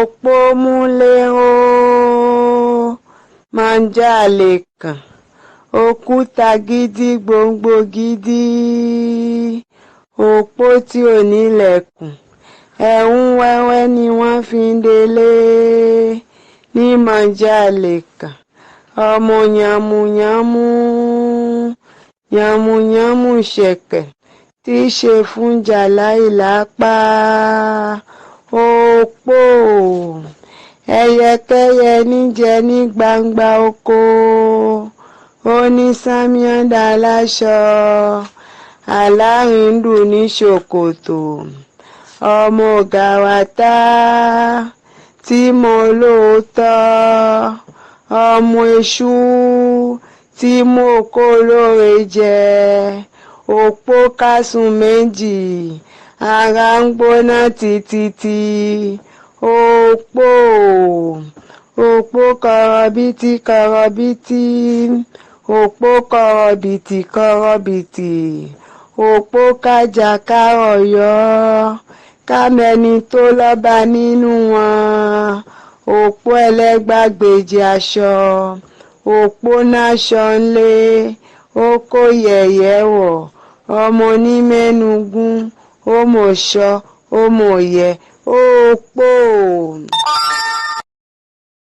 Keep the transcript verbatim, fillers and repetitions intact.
Okpó mú lé ó, manjá lě kan, okúta gídí gbongbo gídí, okpó tí ò ní lɛkùn, ɛwún wɛ́wɛ́ ní wán fín ɖé lé ní manjá lě kan, ɔmɔ nyamúnyamú, nyamúnyamú shɛkɛ, tí ṣe fún jalá yi lá kpá. Okpó, ɛyɛkɛ́yɛ ní jɛ ní gbangba okó, ó ní sán myá ɖo aláṣɔ, alǎhínɖu ní ṣokoto, ɔmɔ gawatá, tí mɔ lóòótọ́, ɔmɔ eṣú, tí mɔ kóló e jɛ, okpó ká sun mɛ̌ji, ahangbóná tititi, okpó, okpó kɔrɔbítí kɔrɔbítí, okpó kɔrɔbítí kɔrɔbítí, okpó ká ja ká ɔyɔ́, ká mɛ ní tó lɔ́ba ní nú wan, okpó ɛ lɛ́ gbá gbejí aṣɔ, okpó ná aṣɔ lé, ó kó yɛ̌yɛ́ wɔ, ɔmɔ ní mɛ nugún, ó mɔ ṣɔ, ó mɔ yɛ, okpó.